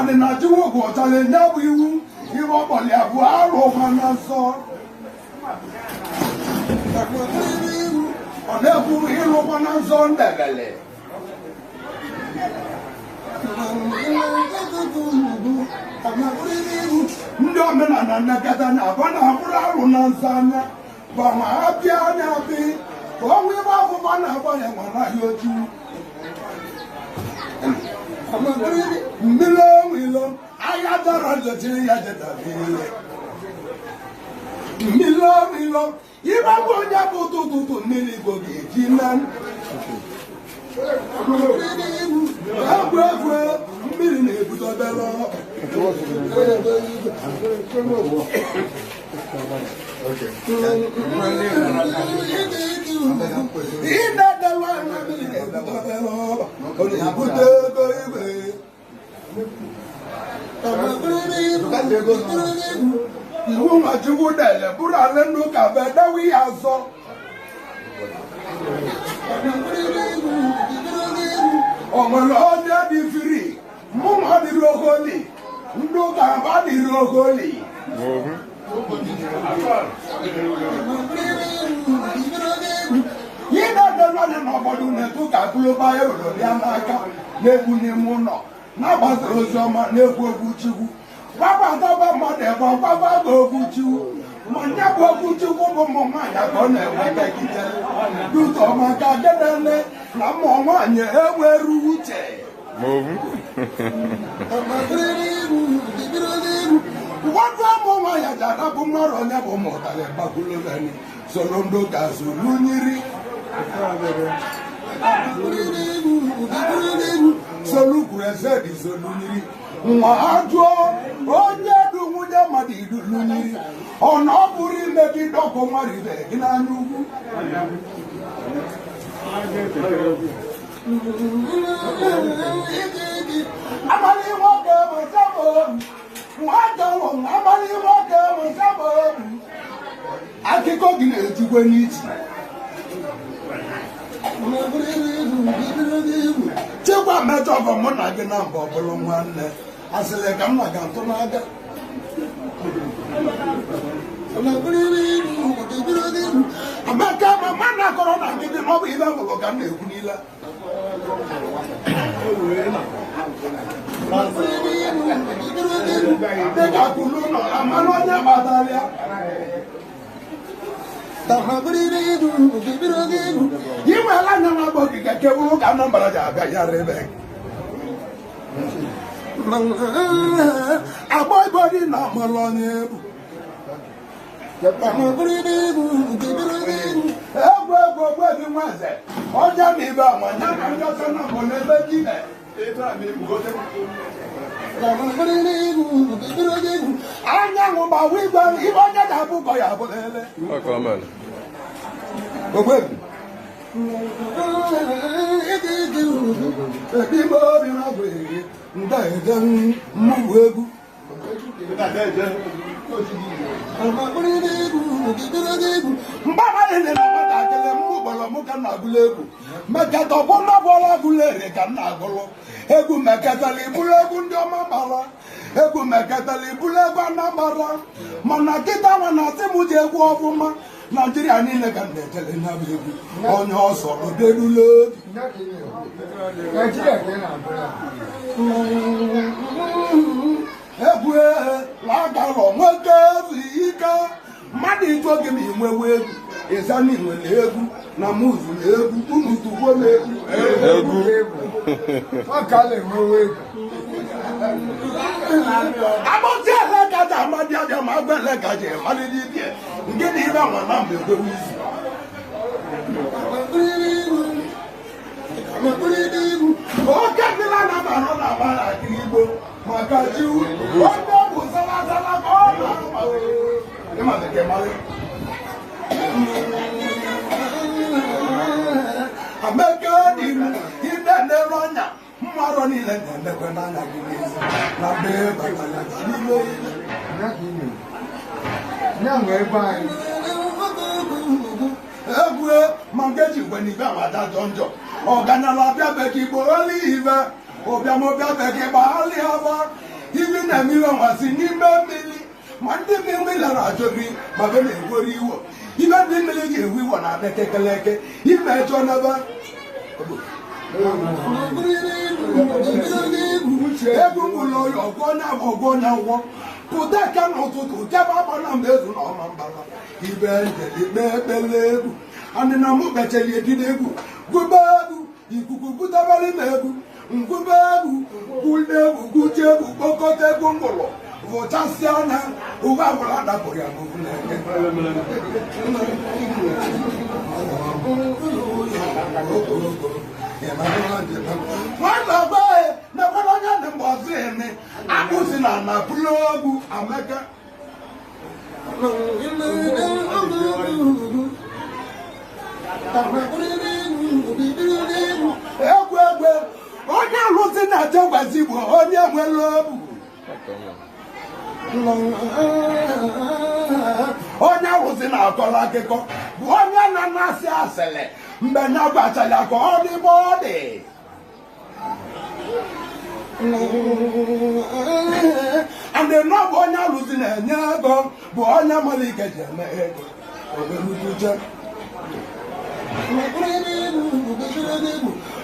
Andị na Chukwu ọchara nye bụ iwu iwe ọkpọrọ ya bụ arụ na nsọ. Ọ na-ekwu ịlụkwa na nsọ ndebele. Ndị omenala nnekọta na-abụ na-abụrụ arụ na nsọ anya bụ ma ha bịa anya bi ka ọnwa ibe ọbụba na-agba ya nwa n'ahịa ojii. Mmiri ilo ahịa dọrọ nzochiri ya jetara ile. Mmiri ilo ibe bụ onye bụ ụtụtụ mmiri igbo ga-eji na egwu egwu mmiri na-ebute obere ọkụ. Ebute ego igwe. Iwu Nwachukwu dele bụrụ ala ndị ụka bụ edewe ya azọ. O nwere onye dị firi, mụ nwa dịrị ogoli, ndị ụka ba dịrị ogoli. Ihe na-edelu anya n'obodo na-etu ka global ewere bịa n'aka na-egbu n'ime ụlọ na-agbasa ozi ọma na-ekwu okwu Chukwu. Gbagbataba mmadụ ebe ọgbagba bụ okwu Chukwu. Ma nye bụ okwu Chukwu bụ ụmụ nwaanyị ka ọ na-enwetegide. Duto maka gịnị na ụmụ nwaanyị enwere uche. Ụfọdụ ụmụ nwaanyị ji arapụ mmadụ onye bụ mụtara gbakwulobeni soro ndị ụka zuru nyiri. Solu kwuru eze dị solu nyiri. Nwa ha jụọ onye du nwunye mmadụ idulu nyiri. Ọ na ọ bụrụ imegide ọkụ mmadụ ibe gị n'anya ugwu. Abalị nwoke abalị nwoke akụkọ gị na-ejikwe n'ichi. Chekwa mejọ ọgọ mụ na gị na mba ọ bụrụ nwanne asịrị ka m na ga ntụ n'aka. Amaka ma ma na-akọrọ na nkịtị na ọ bụ ibe hụrụ ka m na-ekwu niile. Dịka kwulu nọ amara onye kpatara ya. Inwela anya na agba ogige kewuru ka Anambra ji abịa ya rebe. Agba ibori na amara onye egwu. Egwu egwu egwu ebi nwaze onye na ibe ama ya na nkata na mbụ n'ebe jibe. Anyanwụ gbawa igwe ibe onye ga-abụ ụkọ ya bụ lele. Ogbebi. Ebi obi na bụ ndede mmụọ egwu. Mgbe niile na nwatakịrị m gbọrọ m ka m na-agụlụ egwu mekata ọbụna bụọla agụlụ ere ka m na-agụlụ egwu mekatara iburu egwu ndị ọma gbara egwu mekatara iburu egwu Anambra mana kịta nwa na-asị m ji egwu ọfụma Naijiria niile ka m na-ejele na egwu onye ọsọ oberula obi. Egwu lagalọ nwoke ezu ike mmadụ ịjụ oge ma inwewe egwu ịza na inwere egwu na mụzụ na egwu unu tugbo m egwu. Agbụsị elekaja amadị abịa ma agba elekaja ịmalị dibịa nke na ibe nwa na mgbe ekwewe izu. Oke mmiri a na-arụ na agbara akịrị igbo maka ji onye bụ zalazala ka ọ na-arụ. Amaka dị m ide na-eru anya mmadụ niile na-emekwe n'anya gị n'ezi na mgbe batara n'ime ile. Egwu ma nke ji gwe n'ibe amada jọ njọ ọganala bịa bekee igbo oli ibe ụbịam ụbịa bekee gbaghalị aba Ibi na-eme ihe nwasị n'ime mmiri ma ndị mmiri lara achọbi ma be na-egwori iwo ibe ndị mmiri ji ewu iwo na abịa kekeleke ime chọ n'ebe egwu mụlụ oyi ọgwọ na ọgwọ na ngwọ pụta eke n'ụtụtụ jebe agba na mba ezu na ọma mbala ibe njelikpe ekpele egwu andị na mụ kpechara edide egwu gụba egwu ikuku butebere m egwu ngụba egwu gwule egwu gwuche egwu kpokọta egwu ngwụlọ vụchasịa na uwe agwụla dapụrụ ya n'ofu nwata gbe na-ekwere onye dị mgbe ọzọ eme akpụzi na na bụlụ amaka egwu egwe onye alụsị na-acha gwazi bụ onye nwere obu onye alụsị na-akọrọ akụkọ bụ onye na-anasị asịrị mgbe na gbachara ka ọ dị bụ ọ dị and na bụ onye alụsị na-enye ego bụ onye mara ike ji eme ego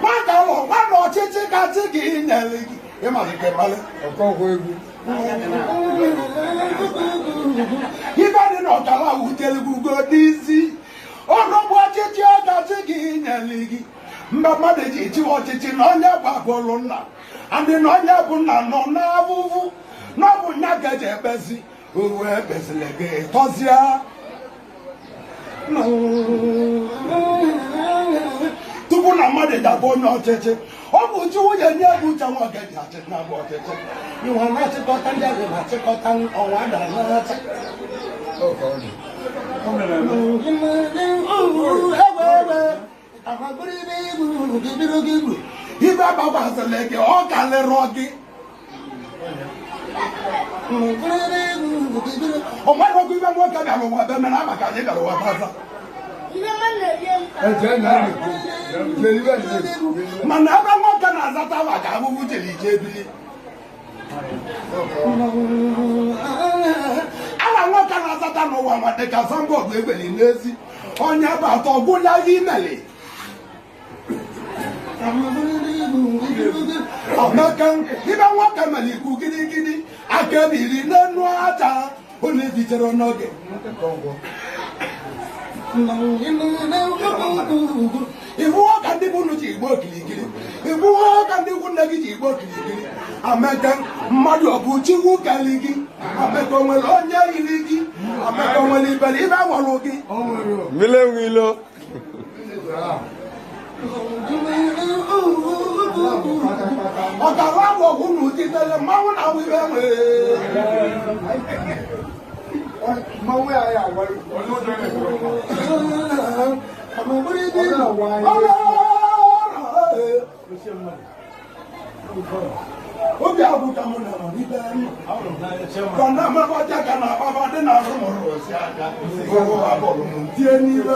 nwata ụlọ nwata ọchịchị kasị gị nyere gị ịmalị ka ịmalị ibe dị n'ọkara wutere ugo n'isi ọnọbụ ọchịchị ọkasị gị nyere gị mgbe mmadụ ji chiwa ọchịchị na onye gbagoro nna andị na onye bụ nna nọ n'abụbụ na ọ bụ nya ka eji ekpezi owu ekpeziri gị tọzie tupu na mmadụ ga-abụ onye ọchịchị ọ bụ chi nwunye nye egwu uche nwoke ji achị na abụ ọchịchị ịnwa na-achịkọta ndị ahụ na-achịkọta ọnwa dara na-achị ibe agbabasịrị gị ọ kalịrọ gị ọ nweghị ibe nwoke bịara ụwa be mere maka anyị bịara ụwa baza mana ebe nwoke na-azata maka ahụhụ jere ije ebili ala nwoke na-azata n'ụwa nwa dịka sambọọdụ egbeli n'ezi onye bụ atọ gwụla ya imeli ọmaka ibe nwoke mere ikwu gidigidi aka ebiri n'enu aja ụlọ ebichere n'oge iwu ọka ndị bụ ji igbo okirikiri iwu ọka ndị ikwu nne gị ji igbo okirikiri amaka mmadụ ọ bụ chikwu keli gị amaka o nwere onye yiri gị amaka o nwere ibere ibe nwụrụ gị ọkara abụ ọgwụ na ụdịdere mmanwụ na awụ ibe nwee obi abụ ka mụ nọrọ n'ibe kọna mmakọta ka na akpaba dị na arụ mụrụ osi aka abụrụ m tie n'ibe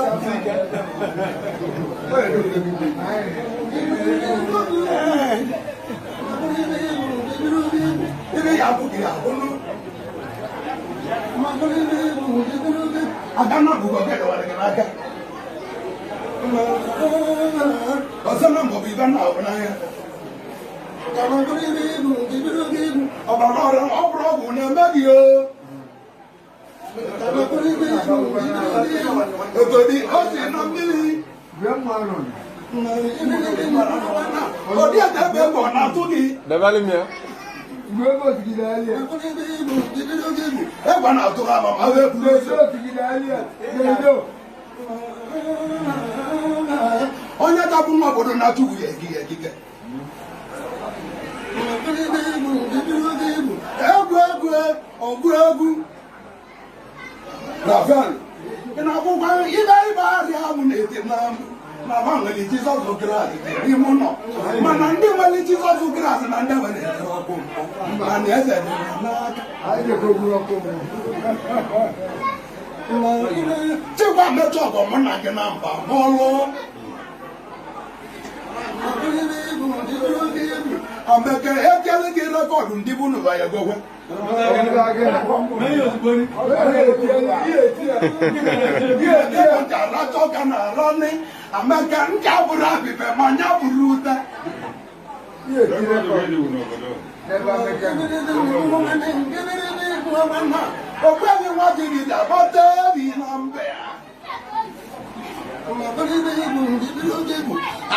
ibe ya abụ gị abụnụ aga na abụghị oge dọwara gị n'aka ọzọ na mbọ bụ ibe na ahụ n'anya ọbara ọrịa ọ bụrụ ọgwụ na-eme gị o ogodi o si na mmiri odi ebe ebe ọ na-atụ gị egwa na-atụ ha ma ma wee buru eze onye dabụ nwa obodo na-atụgbu ya egige egige egwu egwu ọgụ egwu ravel ị na-akwụkwọ ibe ibe arịa ahụ na-eti na na ha nwere Jizọs Kraịst n'ime ụlọ mana ndị nwere Jizọs Kraịst na ndị nwere ere ọkụ mana eze dị n'aka chikwa mechọ ọgọ mụ na gị na mba mọlụ Ameke etiele gị record ndị bụ n'ụwa ya gogwe. Ameke nke abụrụ abịbẹ ma nya bụrụ ute. Okweghị nwa jiri dabata ebi na mbe ya.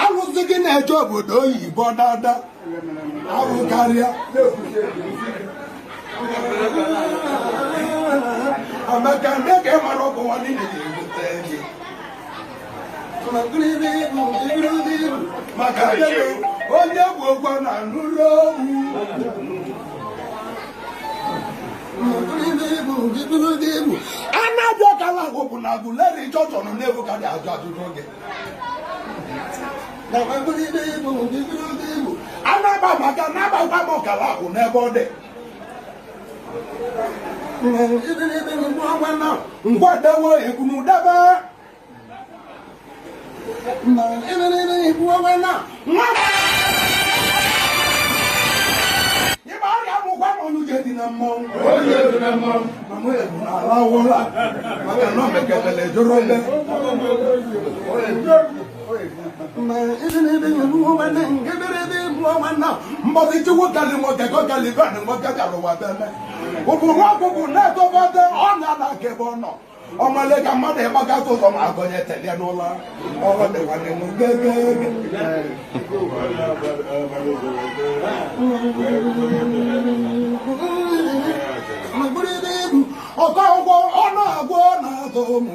Alụsị gị na-eje obodo oyibo dada arụ karịa. Amaka ndị ka ị mara ọgwụ nwa niile ga-ebute gị. Maka onye bụ ụgwọ na nụrụ okwu. A na-abịa kala ahụ bụ na Aguleri chọchọnụ n'ebu ka dị ajụ ajụjụ oge. A na-agba maka na-agbakwa m ọkala ahụ n'ebe ọ dị. Ngwadewo ekwunudebe. Ọmọlẹ́ka mmadụ ịgbakata ụzọ ma agọnye telie n'ụlọ ọrụ dịkwana m gegege. Ọkọ ụgwọ ọ na-agwọ na-atọ ụmụ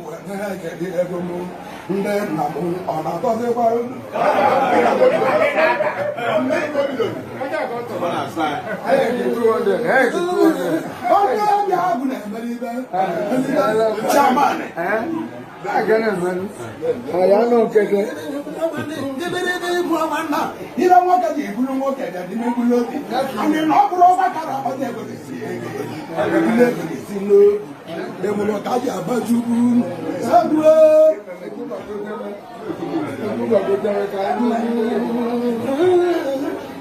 ego m ndị nna m ọ na-atọzikwa onye ọbịa agụ na-emere ibe chairman. Ile nwoke ji eburu nwoke ga-adị n'ebulu obi. Anyị na ọ bụrụ ọgbakara akpata ego na-esi ego ego na-esi n'obi. Ebulu ka ji abajukwu egwu.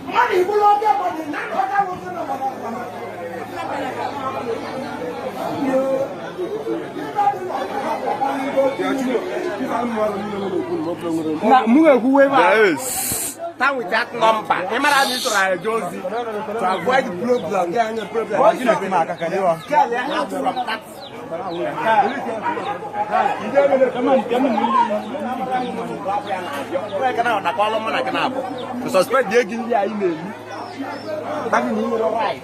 Mmadụ ibulu oke mmadụ na ọka wụsị na na mụ ga-ekwuwe ebe a. Start with that number. To avoid problem. From that. To suspend the email. Right.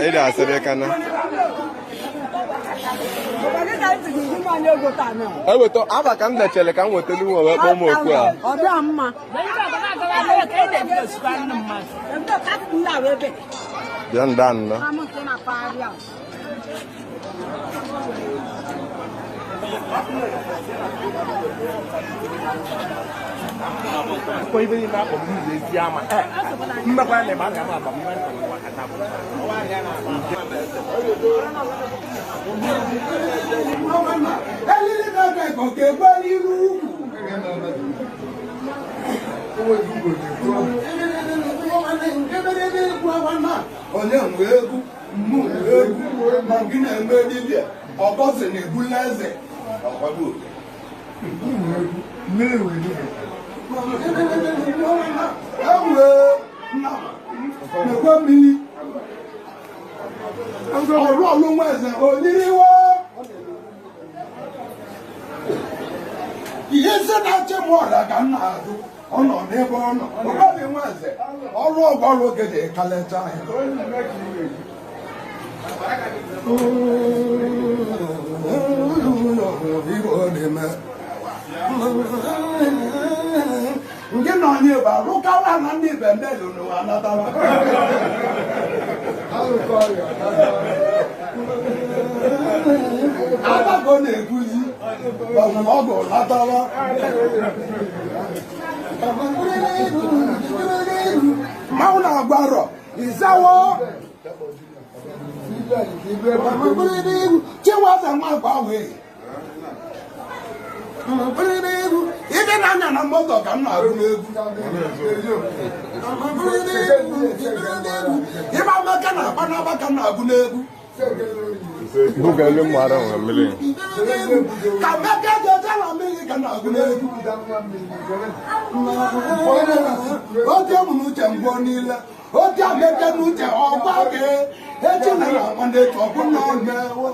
Ida asịrị kana. Eweta aba ka m dechere ka m wetelu nwa wee kpọọ m okwu a. Ọ dị mma. Bịa nda nna. Onye nwe egwu mmụ egwu ma gị na-eme dibịa ọgọzi na-ebula eze na-ekwe mmiri ọrụ ọlụ nwa eze oyiriwo ihe isi na-achị m ọrịa ka m na-azụ ọ nọ n'ebe ọ nọ ọgọzi nwa eze ọrụ ọgọrụ oge dị kaleta ahịa. Nke na onye bụ arụkara na ndị ibe ndị lụrụ anatara. Abago na-eguzi ọgụ natara. Mmanwụ na-agbarọ ịzawo Chinweze nwa gbanwee. Ibe na-anya na moto ka m na-arụ n'egwu. Ibe amaka na-agba n'aba ka m na-agụ n'egwu. Bugale mara nwa mmiri. Ka meke jeje na mmiri ka na-agụ n'egwu. Oge m n'uche ngwọ niile. Oge ameke n'uche ọgba gị. Echi na na nwanne echi ọbụ na ọna-ewe.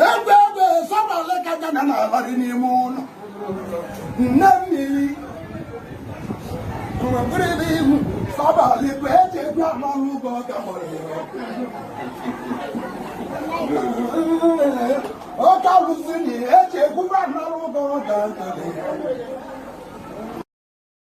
Egbe egbe sọbalị ka gana na-alarị n'ime ụlọ. Nne mmiri sọbalị bụ eji egwu amalụ ụgwọ ka gbara ya. Ọka rụzi na eji egwu amalụ ụgwọ ka ntụrụ.